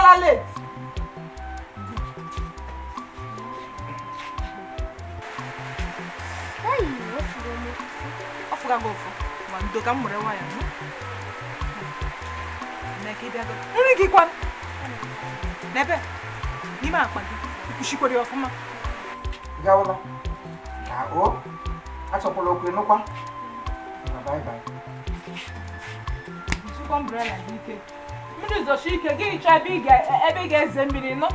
Adịkwala late. Ọ fụga gị ụfụ. Ma ndo ka m mụrụ nwayọ. Nri gị kwan. N'ebe n'ime akpa gị ikwuchikwere ya ọfụma. Gawala. Ka o achọkwala okwu ịnụkwa. Na bye bye. Jikwa umbrella gị ike. Mmiri zochi ike gị chọọ ebe ị ga-eze mmiri nọ.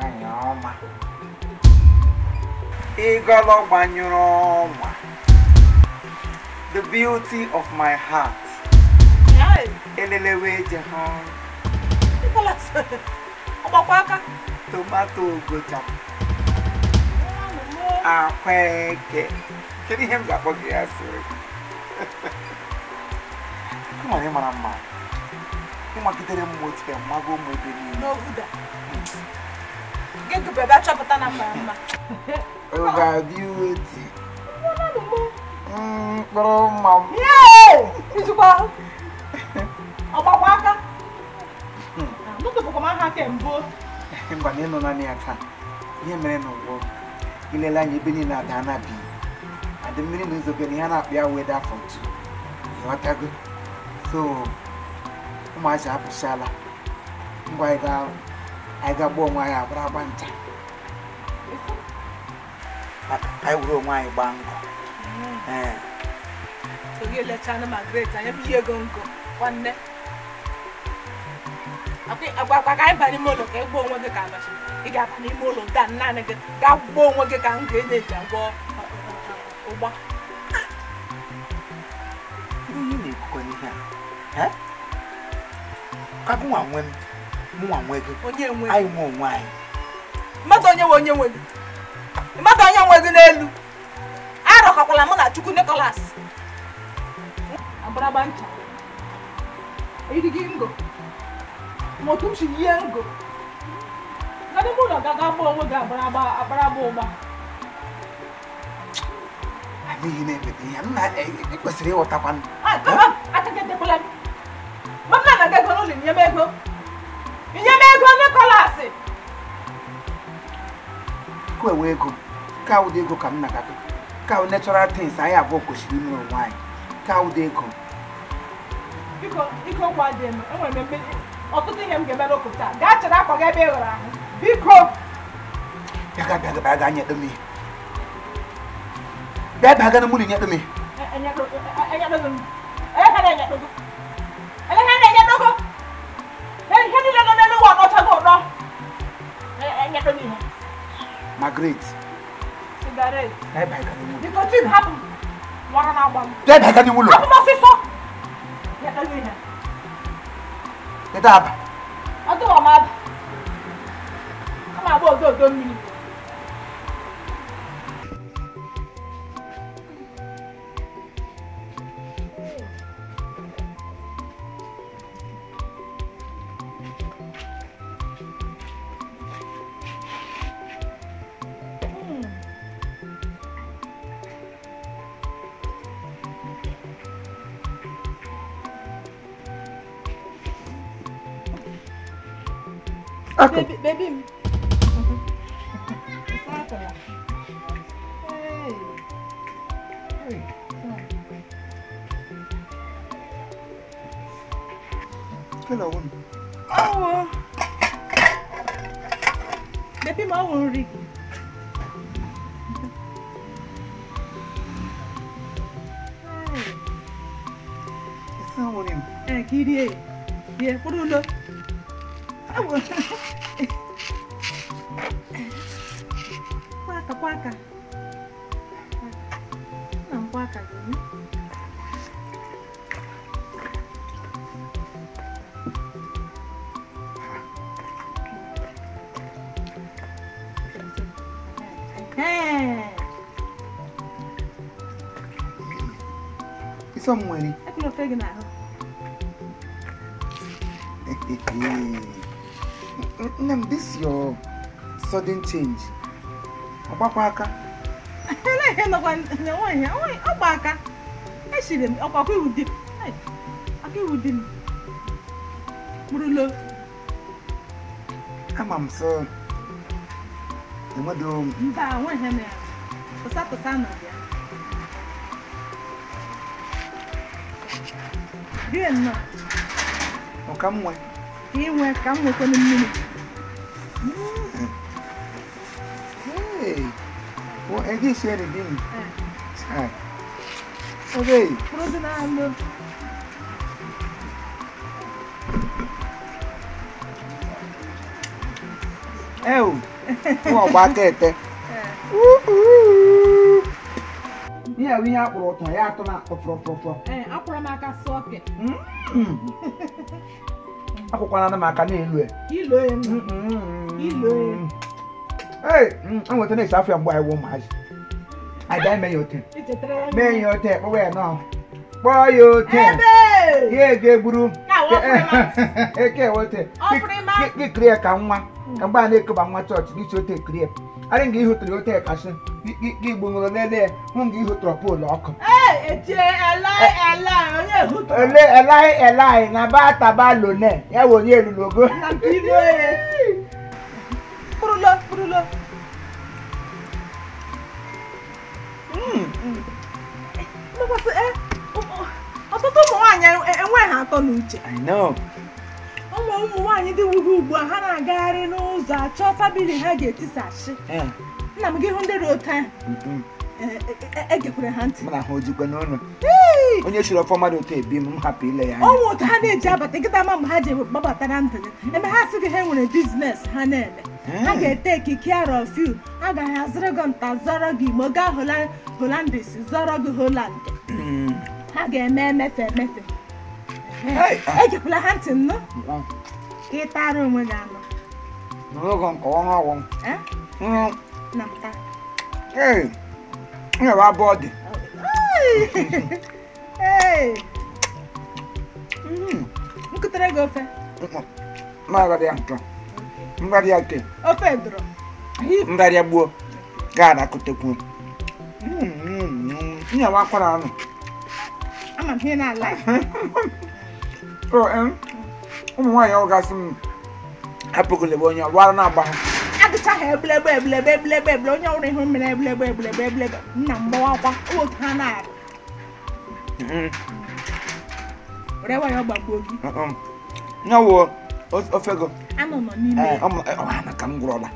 Anya ọma. Ịgọlọ gbanyụrụ ọnwa. The beauty of my heart. Elelewe je ha. Ọgbakwa aka. Tomato gocha. Akweke. Kedu ihe m ga-akpọ gị ya sịrị? Come on, mara mma. Ịmagidere m otu ya mmago ụmụ ebe niile. N'ovuda. Gị gụbebe achọpụta na mma mma. Over beauty. Mkpụrụ mma m. Ijikwa ahụ. Ọgbakwa aka. Nụtụpụkwa m aha kembụ. Mba na ịnọ naanị ya taa. Ihe mere n'ụgbọ. Ilele anya ebe niile ada na bi. Adị mmiri na ụzọ na ihe a na-akpọ ya weather for two. Ịghọtago? So ụmụazị apụsịala. Ngwa anyị ga-agba onwe anyị agbara agba ncha. Maka anyị were onwe anyị gbaa nkọ. So gị lechaa na Margaret anya bụ ihe ego nkọ nwanne. Agwa ka anyị baa n'ime ụlọ ka ị gbuo onwe gị ka abacha. Ị ga-aba n'ime ụlọ gaa naanị gị gaa gbuo onwe gị ka m ga-eji agwọ ụgba. Ihe na-ekwukọ n'ihe a? Ka gị nwa nwe m, mụ nwa nwe gị. Onye nwe anyị nwe onwe anyị. Mmadụ onye nwe onye nwe gị. Mmadụ onye nwe gị n'elu. Arọkọkwala mụ na Chukwu Nicholas. Abaraba ncha. Eyiri gị ngo. Ma otu m si yie ngo. Gaa n'ime ụlọ ga gaa gbaa onwe gị abaraba ụgba. Adịghị na-emete ihe m na ị kwesịrị ịghọtakwa m. Aka gị edekwala m. Ma m na-aga ego n'ụlọ inye m ego. Inye m ego Nicholas. Ka ewe ego. Ka ụdị ego ka m na-aga. Ka natural things anyị abụọ kwesịrị ime onwe anyị. Ka ụdị ego. Biko, ike okwu adịghị m. Enwere m ọtụtụ ihe m ga-eme n'ụkụ taa. Gaa chere akwa gị ebe ị ghọrọ ahụ. Biko. Bịa bịa bịa gaa nyetụ m ihe. Bịa bịa gaa n'ụlọ nyetụ m ihe. Enyetụ m. Ele na-enyetụ gị. Ele na-enyetụ gị. Ihe niile nọ n'elu ụwa nọchago ụtọ. Enyetụ m ihe. Margaret. Cigarette. Bịa bịa gaa n'ụlọ. Biko, tin hapụ m. Nwara na-agba m. Bịa bịa gaa n'ụlọ. Hapụ m ọsịsọ. Nyetụ m ihe. Kedu aba? Ọdụwa m aba. Ama agba odo odo mmiri. Baby, baby. Hey. Hey. Hello. Oh. Baby, ma worry. Hey. It's not worrying. Eh, kiri. Yeah, put on. Kwaka kwaka. Na mkwaka gị. Isi ọmụ nwere. Ekele ofe gị n'ahụ. Nne m, this your sudden change. Ọgbakwa aka. Ele nọkwa nwaanyị, ọgba aka. Eshiri m ọkwakwa iwu di m. Aka iwu di m. Kpụrụlo. Ama m sọ. Enwedo. Mba, nweghị m ya. Tụsa tụsa nọ bịa. Rie nnọọ. Ọ ka m nwe. Ka ị nwee ka m nwekwanụ mmiri. Hey. Well, egi share the bin. Eh. Okay. Kpụrụzi n'anụ. Ew. Nwa ọgba aka ete. Ihe a bụ ihe akpụrụ ụtọ ya atọ na-akpọ fọrọfọrọ. Ee, akwụrụ m aka sụọ ke. Akwụkwana m aka n'elu ya. Ilo ya. Ilo ya. Ee, enweta na-esi afọ ya mgbe anyị wụ ụmụazị. Anyị bịa mee ya ote. Mee ya ote, kpọwa ya nọọ. Kpọọ ya ote. Ya ego egburu. Eke ote. Gị ya ka nwa. Ka mgbe a na-ekoba nwa chọọchị gị si ote ekiri ya. Arị nga ihụtụrụ ote kasị gị gbuṅụrụ lele ya hụ nga ihụtụrụ poolu ọkụ. Ele elai elai na ba taba lone ya wụ onye elulogo. Kpụrụlo kpụrụlo. Ọtụtụ ụmụ nwaanyị enweghị atọ n'uche. I know. Ụmụ nwaanyị dị wugo ugbu a ha na-agagharị n'ụzọ achọ famili ha ga-etisachi. Nna m gị hụ ndị dị otu ahụ egekwere ha ntị. Mana ha ojikwa n'ọnụ. Onye chiri ọfọ mmadụ otu ebi m hapụ ile ya anya. Ọnwụ otu ha na-eji abata nkịta ma mgbe ha ji gbabata na ndụ gị. Eme ha sị gị ha nwere biznes ha na-eme. Ha ga-eteki care of you. Ha ga-azụrụ gị nta zọrọ gị igbo gaa Hollandis zọrọ gị Holland. Ha ga-eme emefe emefe. Egekwala ha ntị nnụ. Ka ị tara onwe gị anụ. Na mta. Ee, nyewe abụọ dị. Ee. M kutere gị ofe. Ma ya nke. Mgbarị ya nke. Ofe dụrụ. Mgbarị ya gbuo. Gaa na kutekwu. Nyewe akwara anụ. Ama m ihe na-ala. Ụmụ nwaanyị ọ gasị m hapụgụlebe onye ọgbara na-agba ha. Agụcha ha ebulebe ebulebe ebulebe ebule onye ọrụ ihu mere ebulebe ebulebe ebulebe nna m gbawakwa otu ha na-arụ. Were nwayọọ gbagbuo gị. Nyawo ofe go. Anụ nọ n'ime. Ọ ka m gwụrụla.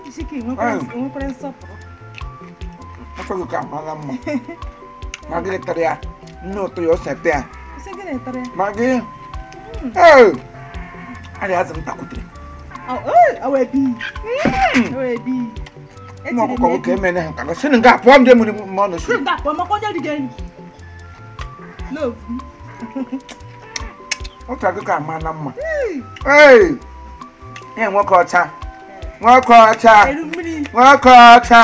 Isi ka nwekwara nsọpụrụ. Ofe go ka amala mma. Ma gị tara ya, nne ụtọ ya ose ya. Isi gịnị tara ya? Ma gị. Ee. Arịa azụ m takwutere. Ọ wee bi. Ọ wee bi. Ụmụ ọkụkọ nwoke emene ha ka sị nga pụọ m je mmiri ma ọ nọsi. Nga pụọ maka onye rigo nri. Love. Otu akụkọ amala mma. Ee. Ee, nwoke ọcha. Nwoke ọcha. Nwoke ọcha.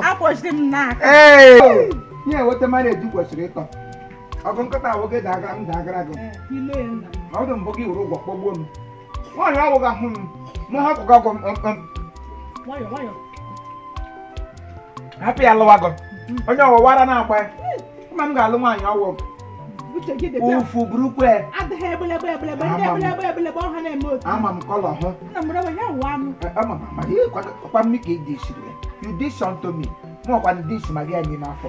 Akpọchiri m n'aka. Ee. Ihe enweta mara eju kwesịrị ịtọ. Ọgụ nkịta nwoke dagara m dagara gị. Ma ọ dị mbụ gị were ụgwọ kpọgbuo m. Nwaanyị ọgwụ ga-ahụ m. Mụ hapụ gị ọgwụ m. Hapụ ya lụwa gị. Onye ọwụwara na-agba ya. Mma m ga-alụ nwaanyị ọgwụ. Ụfụ burukwe. Adịghị ebelebe ebelebe ndị ebelebe ebelebe ọha na-eme otu. Ama m kọlọ hụ. Nna m rebe ya wụ anụ. Ama m ama ihe kwa mmiri ka ị dishiri ya. You dish unto me. Mụ ọkwa na dish ma gị ya n'ime afọ.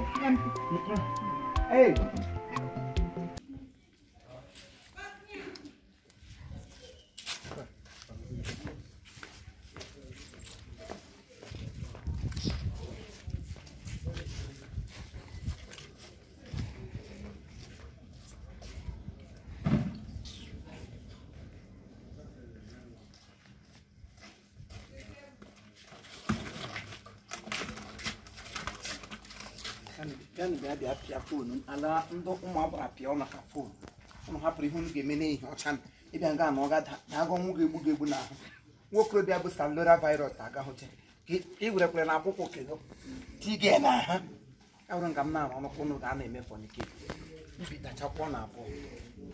Ee. Bịa bịa pịa foonu ala ndị ụmụ agbara pịa ọ maka foonu ụnụ hapụrụ ihe unu ga-eme n'ehihie ọcha ịbịa nga na ọ ga na-agụ ọnwụ ga-egbu ga-egbu n'ahụ nwokorobịa bụ Salora virus agahụche ka ị werekwere na akwụkwọ kedo tige na ha awụrụ nga m na-arụ ọnụ ka ụnụ ga na-eme fọnike mbitachakwa na abụọ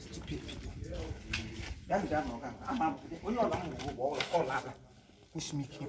stupid people bịa bịa na ọ ga ama onye ọla m hụrụ ụgbọ ọla ala kwụsị m ike.